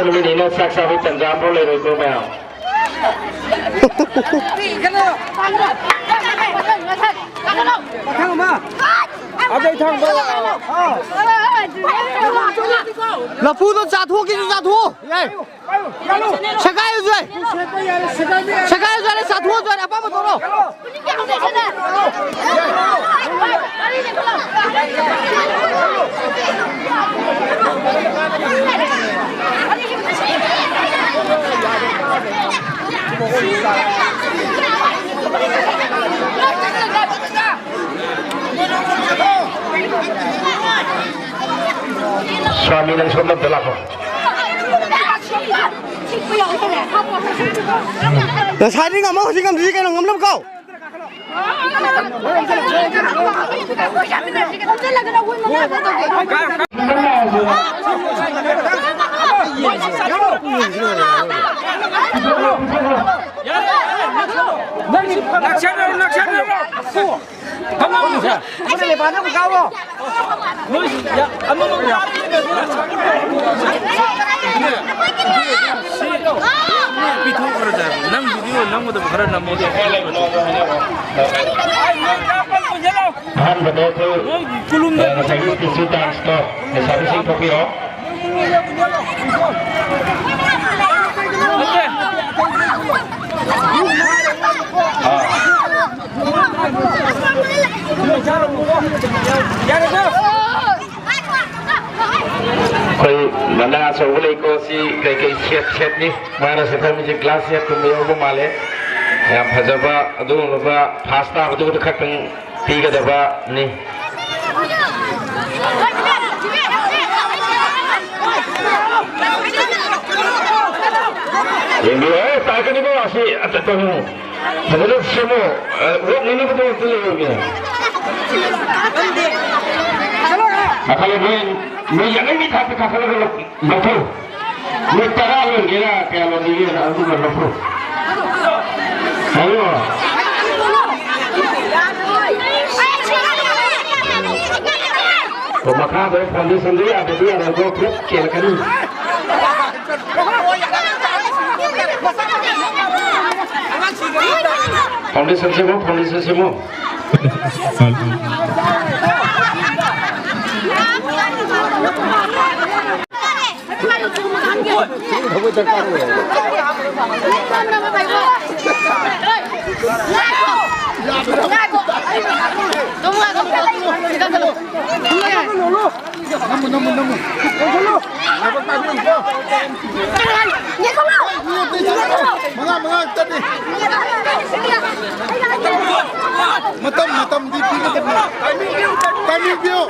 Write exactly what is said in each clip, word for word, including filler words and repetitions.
ꯅꯨꯃꯤꯠꯅꯤꯅ ꯆꯥꯛ ꯆꯥꯕꯩ ꯇꯟꯖꯥ ꯑꯃꯐꯥꯎ ꯂꯩꯔꯣꯏꯀꯣ ꯃꯌꯥꯝ꯫ ꯄꯥꯈꯪ ꯑꯃ, ꯑꯗꯩ ꯊꯥꯡꯕ ꯂꯥꯛꯑꯣ꯫ ꯂꯐꯨꯗꯣ ꯆꯥꯊꯣꯛꯀꯦꯁꯨ ꯆꯥꯊꯣꯛꯑꯣ꯫ ꯌꯥꯏ꯫ ꯁꯦꯒꯥꯏꯔꯁꯨ ꯌꯥꯏ꯫ ꯁꯦꯒꯥꯏꯔꯁꯨ ꯌꯥꯔꯦ, ꯆꯥꯊꯣꯛꯑꯁꯨ ꯌꯥꯔꯦ, ꯑꯄꯥꯝꯕ ꯇꯧꯔꯣ꯫ ꯁ꯭ꯋꯥꯃꯤ, ꯅꯪ ꯁꯣꯝꯗ ꯑꯝꯇ ꯂꯥꯛꯈꯣ꯫ ꯉꯁꯥꯏꯗꯤ ꯉꯝꯃ, ꯍꯧꯖꯤꯛ ꯉꯝꯗ꯭ꯔꯤꯁꯤ ꯀꯩꯅꯣ? ꯉꯝꯅꯕ ꯀꯥꯎ꯫ ꯅꯛꯁꯟꯅꯔꯣ, ꯅꯛꯁꯟꯅꯔꯣ꯫ ꯐꯝꯃꯣ꯫ ꯃꯣꯏꯅ ꯂꯦꯞꯄ ꯑꯗꯨꯝ ꯀꯥꯎꯋꯣ꯫ ꯅꯣꯏ ꯌꯥ-, ꯑꯃꯃꯝ ꯌꯥ-, ꯁꯤ ꯄꯤꯊꯣꯛꯈ꯭ꯔꯗ꯫ ꯅꯪ ꯚꯤꯗꯤꯑꯣ ꯅꯝꯒꯗꯕ ꯈꯔ ꯅꯝꯃꯣ꯫ ꯑꯍꯥꯟꯕꯗ ꯑꯩꯈꯣꯏ, ꯅꯣꯏ ꯀꯨꯂꯨꯝꯗ ꯑ, ꯉꯁꯥꯏꯒꯤ ꯇꯤꯁꯨ ꯗꯥꯟꯁꯇꯣ ꯂꯩꯁꯥꯕꯤꯁꯤꯡ ꯊꯣꯛꯄꯤꯔꯣ꯫ ꯑꯩꯈꯣꯏ ꯃꯅꯥ ꯑꯆꯧꯕ ꯂꯩꯀꯣ, ꯁꯤ ꯀꯩꯀꯩ ꯁꯦꯠ ꯁꯦꯠꯅꯤ? ꯃꯥꯅ ꯁꯦꯠꯊꯔꯝꯃꯤꯁꯦ ꯒ꯭ꯂꯥꯁ ꯁꯦꯠꯀꯨꯝꯕ ꯌꯥꯎꯕ ꯃꯥꯜꯂꯦ꯫ ꯌꯥꯝ ꯐꯖꯕ ꯑꯗꯨꯒꯨꯝꯂꯕ ꯐꯥꯁ ꯇꯥꯕꯗꯨ ꯈꯛꯇꯪ ꯄꯤꯒꯗꯕꯅꯤ꯫ ꯌꯦꯡꯕꯤꯌꯨ, ꯑꯦ, ꯇꯥꯔꯛꯀꯅꯤꯀꯣ, ꯑꯁꯤ ꯑꯇ-, ꯀꯩꯅꯣ, ꯐꯖꯅ ꯁꯦꯝꯃꯣ꯫ ꯑ, ꯋꯥꯛ ꯅꯤꯅꯕꯗꯣ ꯑꯝꯇ ꯂꯩꯔꯣꯏꯒꯦ꯫ ꯀꯥꯈꯠꯂꯣ, ꯅꯣꯏ, ꯅꯣꯏ ꯌꯥꯅꯤꯡꯕ ꯊꯥꯛꯇ ꯀꯥꯈꯠꯂꯒ ꯂꯧ-, ꯂꯧꯊꯧ꯫ ꯃꯤ ꯇꯔꯥ ꯂꯣꯟꯒꯦꯔꯥ, ꯀꯌꯥ ꯂꯣꯟꯒꯦꯔꯥ, ꯑꯗꯨꯒ ꯂꯧꯊꯣꯛ꯫ ꯍꯥꯏꯌꯣ꯫ ꯑꯣ, ꯃꯈꯥꯗ ꯐꯥꯎꯟꯗꯦꯁꯟꯗꯣ ꯌꯥꯗ꯭ꯔꯗꯤ ꯌꯥꯔꯣꯏꯀꯣ, ꯄꯨꯂꯞ ꯀꯦꯜꯂꯛꯀꯅꯤ꯫ Foundation ꯁꯦꯝꯃꯣ, foundation ꯁꯦꯝꯃꯣ꯫ ꯅꯝꯃꯨ, ꯅꯝꯃꯨ, ꯅꯝꯃꯨ꯫ ꯂꯥꯏꯕꯛ ꯄꯥꯏꯕꯤꯌꯨꯀꯣ꯫ ꯃꯉꯥ, ꯃꯉꯥ ꯆꯠꯂꯤ꯫ ꯃꯇꯝ, ꯃꯇꯝꯗꯤ ꯄꯤꯒꯗꯕꯅꯤ꯫ Timing ꯄꯤꯌꯨ꯫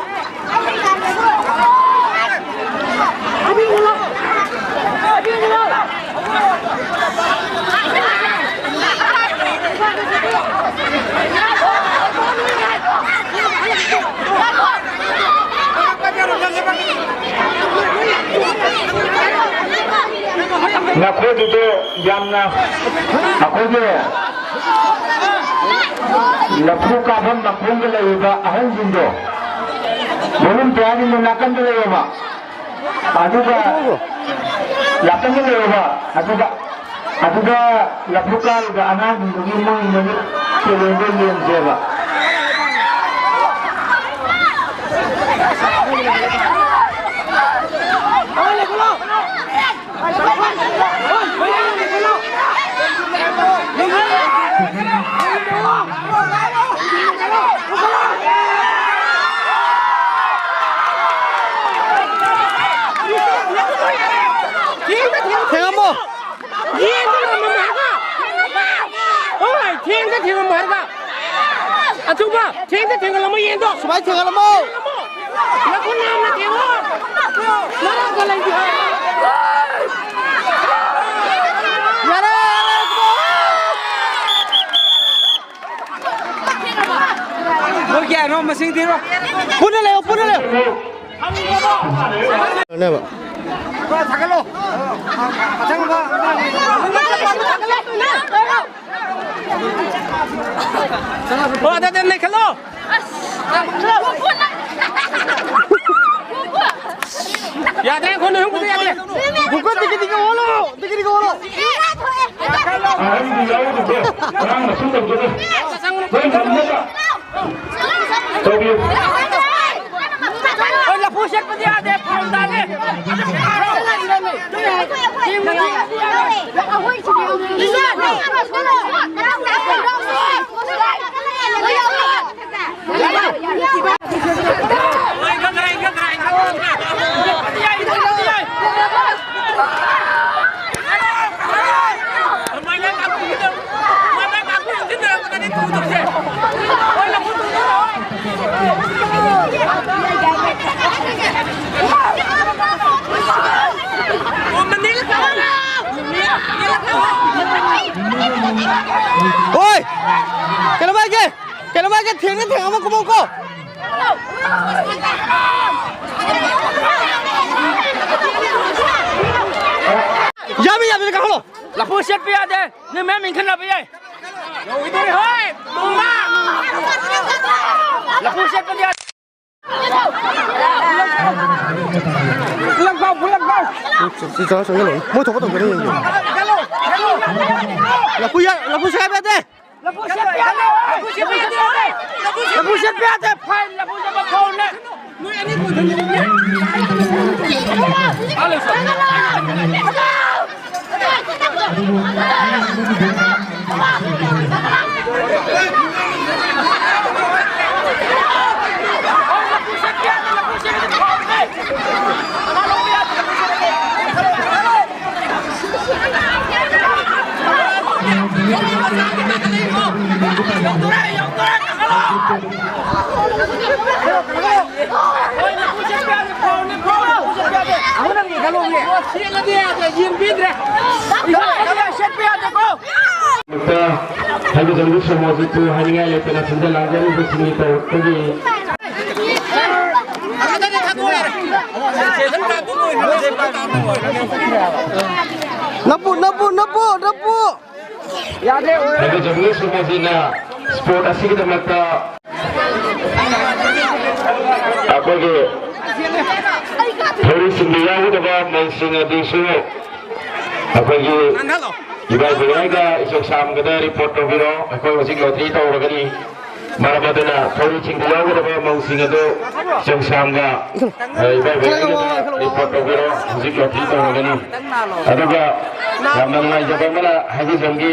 ꯅꯈꯣꯏꯒꯤꯗꯣ ꯌꯥꯝꯅ ꯑꯩꯈꯣꯏꯒꯤ ꯂꯐꯨ ꯀꯥꯐꯝ ꯃꯈꯣꯡꯗ ꯂꯩꯔꯤꯕ ꯑꯍꯜꯁꯤꯡꯗꯣ, ꯕꯣꯂꯨꯟꯇꯤꯌꯥꯔꯁꯤꯡꯗꯣ ꯅꯥꯀꯟꯗ ꯂꯩꯌꯣꯕ꯫ ꯑꯗꯨꯒ ꯅꯥꯀꯟꯗ ꯂꯩꯌꯣꯕ꯫ ꯑꯗꯨꯒ, ꯑꯗꯨꯒ ꯂꯐꯨ ꯀꯥꯔꯤꯕ ꯑꯉꯥꯡꯁꯤꯡꯗꯨꯒꯤ ꯃꯣꯏ ꯃꯃꯤꯠ ꯇꯦꯂꯦꯟꯗꯣ ꯌꯦꯡꯁꯦꯕ꯫ ꯊꯦꯡꯉꯝꯃꯣ꯫ ꯌꯦꯟꯗꯣ ꯉꯝꯃꯝꯃꯣ ꯍꯥꯏꯕ꯫ ꯍꯣꯏ, ꯊꯦꯡꯗ ꯊꯦꯡꯉꯝꯃꯣ ꯍꯥꯏꯕ꯫ ꯑꯆꯧꯕ, ꯊꯦꯡꯗ ꯊꯦꯡꯒꯠꯂꯝꯃꯣ ꯌꯦꯟꯗꯣ꯫ ꯁꯨꯃꯥꯏ ꯊꯦꯡꯒꯠꯂꯝꯃꯣ꯫ ꯅꯈꯨꯠ ꯅꯥꯝꯅ ꯊꯦꯡꯉꯣ꯫ ꯃꯔꯛꯇ ꯂꯩꯒꯦ ꯍꯥꯏ꯫ ꯌꯥꯔꯦ, ꯌꯥꯔꯦ, ꯌꯥꯔꯦ꯫ ꯃꯣꯏ ꯀꯌꯥꯅꯣ ꯃꯁꯤꯡ ꯊꯤꯔꯣ꯫ ꯄꯨꯟꯅ ꯂꯩꯌꯣ, ꯄꯨꯟꯅ ꯂꯩꯌꯣ꯫ ꯅꯦꯕ꯫ ꯑꯣ, ꯑꯗ, ꯑꯗ, ꯂꯩꯈꯠꯂꯣ꯫ ꯌꯥꯗ꯭ꯔꯦ, ꯑꯩꯈꯣꯏ ꯅꯣꯏ ꯑꯍꯨꯝ ꯄꯨꯗ ꯌꯥꯗ꯭ꯔꯦ꯫ ꯕꯨꯀꯣ, ꯇꯤꯀꯤ, ꯇꯤꯀꯤ ꯑꯣꯜꯂꯣ, ꯇꯤꯀꯤ, ꯇꯤꯀꯤ ꯑꯣꯜꯂꯣ꯫ ꯑꯍꯟꯗꯤ ꯌꯥꯎꯗꯕ꯫ ꯉꯔꯥꯡ ꯃꯁꯤꯡ ꯇꯧꯖꯒꯦ꯫ ꯂꯣꯏ ꯉꯝꯅꯕ ꯇꯧꯕꯤꯌꯨ꯫ ꯍꯣꯏ, ꯂꯐꯨ ꯁꯦꯠꯄꯗꯤ ꯌꯥꯗꯦ, ꯐꯥꯎꯟ ꯇꯥꯅꯤ꯫ ꯍꯣꯏ! ꯀꯩꯅꯣꯝ ꯍꯥꯏꯒꯦ! ꯀꯩꯅꯣꯝ ꯍꯥꯏꯒꯦ! ꯊꯦꯡꯅ ꯊꯦꯡ ꯑꯃ ꯀꯨꯝꯃꯧꯀꯣ! ꯌꯥꯝꯃꯤ, ꯌꯥꯝꯃꯤ, ꯀꯥꯈꯠꯂꯣ! ꯂꯐꯨ ꯁꯦꯠꯄ ꯌꯥꯗꯦ! ꯅꯣꯏ ꯃꯌꯥꯝ ꯏꯟꯈꯠꯅꯕ ꯌꯥꯏ! ꯌꯧꯈꯤꯗꯣꯔꯦ, ꯍꯣꯏ! ꯂꯐꯨ ꯁꯦꯠꯄꯗꯤ ꯌꯥꯗꯦ! ꯄꯨꯂꯞ ꯐꯥꯎ, ꯄꯨꯂꯞ ꯐꯥꯎ! ꯁꯤ ꯆꯪꯉ ꯆꯪꯉ ꯂꯩ꯫ ꯃꯣꯏ ꯊꯣꯛꯄ ꯇꯧꯖꯔꯦ, ꯌꯦꯡꯉꯣ꯫ ꯂꯐꯨ ꯌꯥ-, ꯂꯐꯨ ꯁꯦꯒꯥꯏꯕ ꯌꯥꯗꯦ! ꯂꯐꯨ ꯁꯦꯠꯄ ꯌꯥꯗꯦ! ꯂꯐꯨ ꯁꯦꯠꯄ ꯌꯥꯗꯦ! ꯂꯐꯨ ꯁꯦꯠꯄ ꯌꯥꯗꯦ! ꯐꯥꯏꯟ! ꯂꯐꯨ ꯁꯦꯠꯄ ꯐꯥꯎꯟꯅꯦ! ꯅꯣꯏ ꯑꯅꯤ ꯄꯨꯊꯣꯛꯑꯣ꯫ ꯍꯥꯏꯕ ꯖꯪꯒꯜ ꯁꯃꯥꯖꯄꯨ ꯍꯥꯏꯅꯤꯡꯉꯥꯏ ꯂꯩꯇꯅ ꯁꯤꯟꯖ ꯂꯥꯡꯖꯔꯤꯕꯁꯤꯡꯒꯤ ꯇꯧꯔꯛꯄꯒꯤ ꯅꯞꯄꯨ, ꯅꯞꯄꯨ, ꯅꯞꯄꯨ, ꯅꯞꯄꯨ! ꯌꯥꯗ꯭ꯔꯦ, ꯑꯣꯏꯔꯦ꯫ ꯍꯥꯏꯕ ꯖꯪꯒꯜ ꯁꯃꯥꯖꯅ ꯁ꯭ꯄꯣꯔꯠ ꯑꯁꯤꯒꯤꯗꯃꯛꯇ ꯑꯩꯈꯣꯏꯒꯤ ꯊꯧꯔꯤꯁꯤꯡꯗ ꯌꯥꯎꯒꯗꯕ ꯃꯩꯁꯤꯡ ꯑꯗꯨꯁꯨ ꯑꯩꯈꯣꯏꯒꯤ ꯏꯕꯥꯏ ꯕꯤꯅꯣꯏꯒ ꯏꯆꯧꯁꯥꯝꯒꯗ ꯔꯤꯄꯣꯔꯠ ꯇꯧꯕꯤꯔꯣ꯫ ꯑꯩꯈꯣꯏ ꯍꯧꯖꯤꯛ ꯂꯣꯇꯔꯤ ꯇꯧꯔꯒꯅꯤ꯫ ꯃꯔꯝ ꯑꯗꯨꯅ ꯊꯧꯔꯤꯁꯤꯡꯗ ꯌꯥꯎꯒꯗꯕ ꯃꯧꯁꯤꯡ ꯑꯗꯨ ꯏꯆꯧꯁꯥꯝꯒ, ꯑ, ꯏꯕꯥꯏ ꯕꯤꯅꯣꯏꯒꯗ ꯔꯤꯄꯣꯔꯠ ꯇꯧꯕꯤꯔꯣ꯫ ꯍꯧꯖꯤꯛ ꯂꯣꯇꯔꯤ ꯇꯧꯔꯒꯅꯤ꯫ ꯑꯗꯨꯒ ꯌꯥꯝꯅ ꯅꯨꯡꯉꯥꯏꯖꯕ ꯑꯃꯅ ꯍꯥꯏꯒꯤꯖꯝꯒꯤ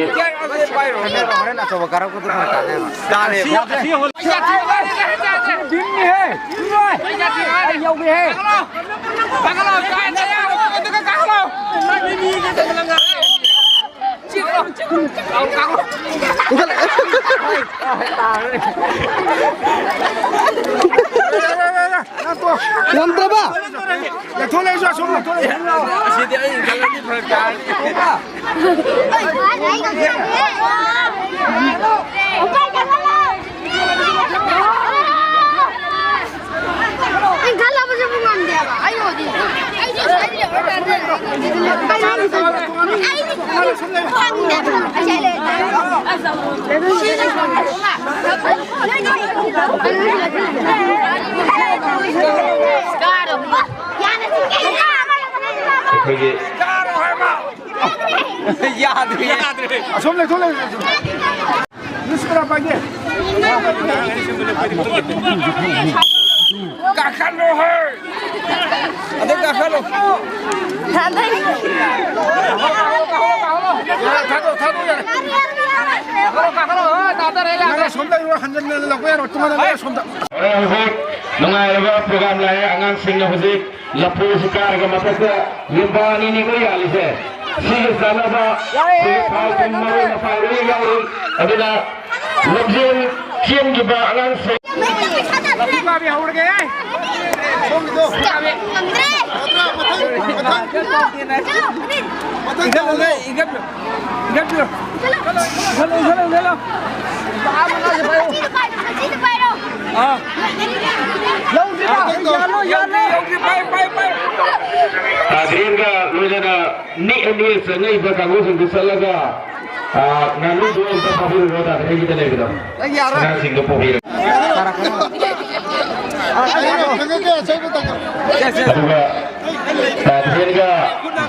ꯉꯝꯗ꯭ꯔꯕ? ꯂꯩꯊꯣꯛꯂꯛꯑꯁꯨ ꯑꯁꯣꯝ ꯂꯩꯊꯣꯛꯂꯛꯑꯁꯨ꯫ ꯑꯁꯤꯗꯤ ꯑꯩ ꯈꯜꯂꯗꯤ ꯐꯔꯛ ꯇꯥꯔꯅꯤ꯫ ꯏꯟꯈꯠꯂꯕꯁꯨ ꯉꯝꯗꯦꯕ꯫ ꯑꯩ ꯑꯣꯏꯗꯤ꯫ ꯑꯩꯁꯨ ꯁꯥꯏꯗ ꯌꯧꯔ ꯇꯥꯔꯦ꯫ ꯑꯩꯗꯤ ꯈꯪꯗꯦꯕ꯫ ꯑꯩ ꯁꯥꯏꯗ ꯂꯩꯔ ꯇꯥꯔꯦ꯫ ꯑꯩꯈꯣꯏꯒꯤ ꯌꯥꯗ꯭ꯔꯦ꯫ ꯑꯁꯣꯝ ꯂꯩꯊꯣꯛ ꯂꯩ꯫ ꯅꯨꯡꯁꯤꯠ ꯄꯥꯏꯒꯦ꯫ ꯀꯥꯈꯠꯂꯣ ꯍꯦ꯫ ꯑꯗꯩ ꯀꯥꯈꯠꯂꯣ꯫ ꯌꯥꯔꯦ, ꯊꯥꯗꯣꯛ, ꯊꯥꯗꯣꯛ, ꯌꯥꯔꯦ꯫ ꯀꯥꯈꯠꯂꯣ, ꯀꯥꯈꯠꯂꯣ, ꯍꯣꯏ, ꯇꯥꯗꯔꯦ, ꯌꯥꯔꯦ꯫ ꯌꯥꯔꯦ, ꯁꯣꯝꯗ ꯍꯟꯖꯟꯅ ꯂꯧꯕ ꯌꯥꯔꯣꯏ, ꯇꯨꯃꯤꯟꯅ ꯂꯩꯌꯣ, ꯁꯣꯝꯗ꯫ ꯍꯣꯔꯦꯟ ꯍꯧꯖꯤꯛ ꯅꯨꯡꯉꯥꯏꯔꯕ ꯄ꯭ꯔꯣꯒ꯭ꯔꯥꯝ ꯂꯥꯛꯑꯦ꯫ ꯑꯉꯥꯡꯁꯤꯡꯅ ꯍꯧꯖꯤꯛ ꯂꯐꯨꯁꯤ ꯀꯥꯔꯒ ꯃꯊꯛꯇ ꯂꯨꯄꯥ ꯑꯅꯤꯅꯤꯀꯣ ꯌꯥꯜꯂꯤꯁꯦ꯫ ꯁꯤꯒꯤ ꯆꯥꯅꯕ ꯌꯥꯔꯦ, ꯁꯤꯒꯤ ꯊꯥꯎ ꯊꯨꯝ ꯃꯔꯣꯏ ꯃꯄꯥꯡ ꯂꯣꯏꯅ ꯌꯥꯎꯔꯤ꯫ ꯑꯗꯨꯅ ꯂꯝꯖꯦꯜ ꯆꯦꯟꯈꯤꯕ ꯑꯉꯥꯡꯁꯤꯡ ꯂꯐꯨ ꯀꯥꯕꯤ ꯍꯧꯔꯒꯦ꯫ ꯁꯣꯝꯒꯤꯗꯣ꯫ ꯉꯝꯗ꯭ꯔꯦ꯫ ꯃꯊꯪ, ꯃꯊꯪ꯫ ꯃꯊꯪ ꯇꯧꯔꯒꯦ꯫ ꯏꯟꯈꯠꯂꯨ, ꯏꯟꯈꯠꯂꯨ꯫ ꯏꯟꯈꯠꯄꯤꯔꯣ꯫ ꯏꯟꯈꯠꯂꯨ, ꯏꯟꯈꯠꯂꯨ, ꯏꯟꯈꯠꯂꯨ꯫ ꯂꯨꯄꯥ ꯃꯉꯥꯁꯦ ꯄꯥꯏꯔꯣ꯫ ꯃꯁꯤꯗ ꯄꯥꯏꯔꯣ, ꯃꯁꯤꯗ ꯄꯥꯏꯔꯣ꯫ ꯑꯥ꯫ ꯂꯧꯁꯤꯔꯥ? ꯌꯥꯜꯂꯣ, ꯌꯥꯜꯂꯣ꯫ ꯌꯥꯜꯂꯣ, ꯄꯥꯏ, ꯄꯥꯏ, ꯄꯥꯏ꯫ ꯇꯥꯗ꯭ꯔꯦꯟꯒ ꯂꯣꯏꯅꯅ ꯅꯦꯛꯑ ꯅꯦꯛꯑ ꯆꯪꯉꯛꯏꯕ ꯀꯥꯡꯕꯨꯁꯤꯡꯗꯨ ꯆꯠꯂꯒ, ꯑꯥ, ꯉꯥꯅꯨꯗꯨ ꯑꯝꯇ ꯐꯥꯕꯤꯔꯨꯔꯣ, ꯇꯥꯗ꯭ꯔꯦꯟꯒꯤꯗ ꯂꯩꯕꯗꯣ꯫ ꯑꯩ ꯌꯥꯔꯣꯏ꯫ ꯑꯉꯥꯡꯁꯤꯡꯗꯣ ꯄꯨꯕꯤꯔꯣ꯫ ꯑꯗꯨꯒ ꯇꯥꯗ꯭ꯔꯦꯟꯒ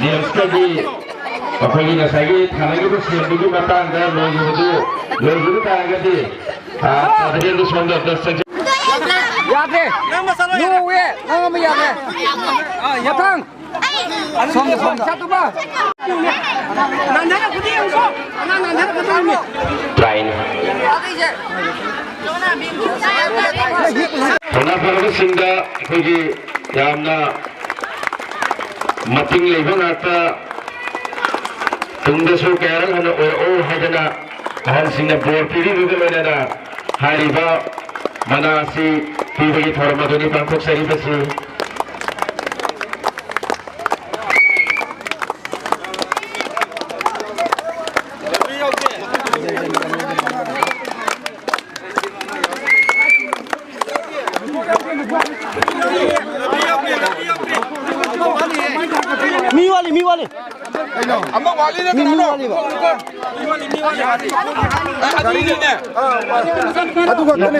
ꯖꯦꯝꯁꯀꯗꯤ ꯑꯩꯈꯣꯏꯒꯤ ꯉꯁꯥꯏꯒꯤ ꯊꯥꯅꯈꯤꯕ ꯁꯦꯝꯕꯒꯤ ꯃꯇꯥꯡꯗ ꯂꯣꯏꯈꯤꯕꯗꯨ, ꯂꯣꯏꯈꯤꯕ ꯇꯥꯔꯒꯗꯤ, ꯑ, ꯄ꯭ꯔꯁꯤꯗꯦꯟꯗꯨ ꯁꯣꯝꯗ ꯑꯝꯇ ꯆꯪꯁꯤ-, ꯌꯥꯗ꯭ꯔꯦ꯫ ꯅꯪ ꯃꯁꯥ ꯂꯣꯏꯔꯦ꯫ No way꯫ ꯅꯪ ꯑꯃ ꯌꯥꯗ꯭ꯔꯦ꯫ ꯑꯥ, ꯌꯥ-, ꯃꯊꯪ꯫ ꯁꯣꯝꯗ, ꯁꯣꯝꯗ꯫ ꯆꯠꯇꯨꯕ꯫ ꯅꯥꯟꯊꯔꯛꯄꯗꯤ ꯌꯦꯡꯉꯨꯀꯣ꯫ ꯑꯉꯥꯡ ꯅꯥꯟꯊꯔꯛꯄꯗꯤ ꯌꯦꯡꯉꯨ꯫ ꯇ꯭ꯔꯥꯏꯅꯤ꯫ ꯊꯧꯅꯥ ꯐꯔꯕꯁꯤꯡꯗ ꯑꯩꯈꯣꯏꯒꯤ ꯌꯥꯝꯅ ꯃꯇꯤꯡ ꯂꯩꯕ ꯉꯥꯛꯇ, ꯇꯨꯡꯗꯁꯨ ꯀꯌꯥꯔꯛ ꯍꯟꯅ ꯑꯣꯏꯔꯛꯑꯣ ꯍꯥꯏꯗꯅ ꯑꯍꯜꯁꯤꯡꯅ ꯕꯣꯔ ꯄꯤꯕꯤꯕꯒ ꯂꯣꯏꯅꯅ ꯍꯥꯏꯔꯤꯕ ꯃꯅꯥ ꯑꯁꯤ ꯄꯤꯕꯒꯤ ꯊꯧꯔꯝ ꯑꯗꯨꯅꯤ ꯄꯥꯡꯊꯣꯛꯆꯔꯤꯕꯁꯤ꯫ ꯃꯤ ꯋꯥꯠꯂꯤ, ꯃꯤ ꯋꯥꯠꯂꯤ꯫ ꯑꯃ ꯋꯥꯠꯂꯤꯅꯦ, ꯃꯤ, ꯃꯤ ꯀꯅꯥꯅꯣ? ꯋꯥꯠꯂꯤꯕ꯫ ꯑꯗꯨꯅꯤꯅꯦ꯫ ꯑꯗꯨ ꯈꯛꯇꯅꯦ꯫